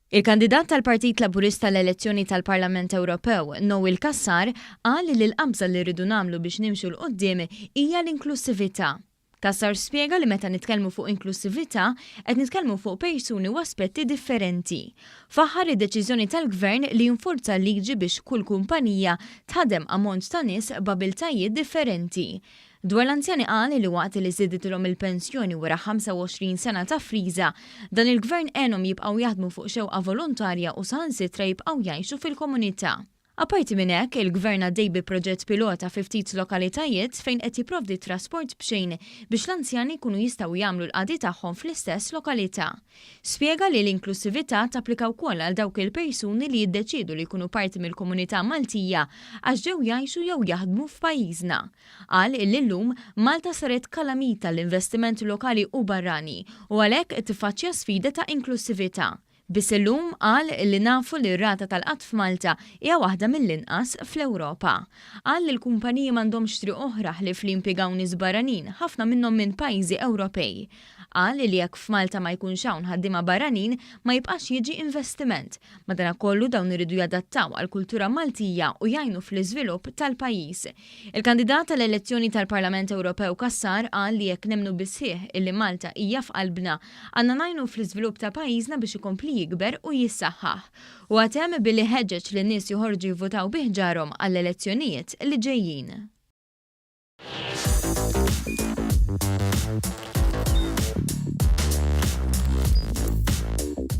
Il-kandidat tal-Partit Laburista għall-elezzjoni tal-Parlament Ewropew, Noel Cassar, qal li l-qabża li rridu nagħmlu biex nimxu 'l quddiem hija l-inklussività. Cassar spjega li meta nitkellmu fuq inklussività qed nitkellmu fuq persuni u aspetti differenti. Faħħar id-deċiżjoni tal-Gvern li jinfurza l-liġi biex kull kumpanija tħaddem ammont ta' nies b'abiltajiet differenti. Dwar l-anzjani qal li waqt li żiditilhom il-pensjoni wara 25 sena ta' friża, dan il-Gvern għenhom jibqgħu jaħdmu fuq xewqa volontarja u saħansitra jibqgħu jgħixu fil-komunità. Apparti minn hekk, il-Gvern għaddej bi proġett pilota fi ftit lokalitajiet fejn qed jipprovdi trasport b'xejn biex l-anzjani jkunu jistgħu jagħmlu l-qadi tagħhom fl-istess lokalità. Spjega li l-inklussività tapplika wkoll għal dawk il-persuni li jiddeċiedu li jkunu parti mill-komunità Maltija għax ġew jgħixu jew jaħdmu f'pajjiżna. Qal illi llum Malta saret kalamita għall-investiment lokali u barrani u għalhekk tiffaċċja sfida ta' inklussività. Biss illum qal illi nafu li r-rata tal-qgħad f'Malta hija waħda mill-inqas fl-Ewropa. Qal li l-kumpaniji m'għandhomx triq oħra ħlief li jimpjegaw nies barranin, ħafna minnhom minn pajjiżi Ewropej. Qal li jekk f'Malta ma jkunx hawn ħaddiema barranin ma jibqax jiġi investiment. Madanakollu dawn iridu jadattaw għall-kultura Maltija u jgħinu fl-iżvilupp tal-pajjiż. Il-kandidat għall-elezzjoni tal-Parlament Ewropew Cassar qal li jekk nemmnu bis-sħiħ illi Malta hija f'qalbna, għandna ngħinu fl-iżvilupp ta' pajjiżna biex ikompli jikber u jissaħħaħ. Huwa temm billi ħeġġeġ lin-nies joħorġu jivvutaw bi ħġarhom għall-elezzjonijiet li ġejjin.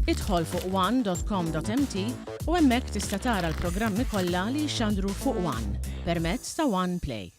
Idħol fuq one.com.mt u hemmhekk tista' tara l-programmi kollha li jixxandru fuq One permezz ta' One Play.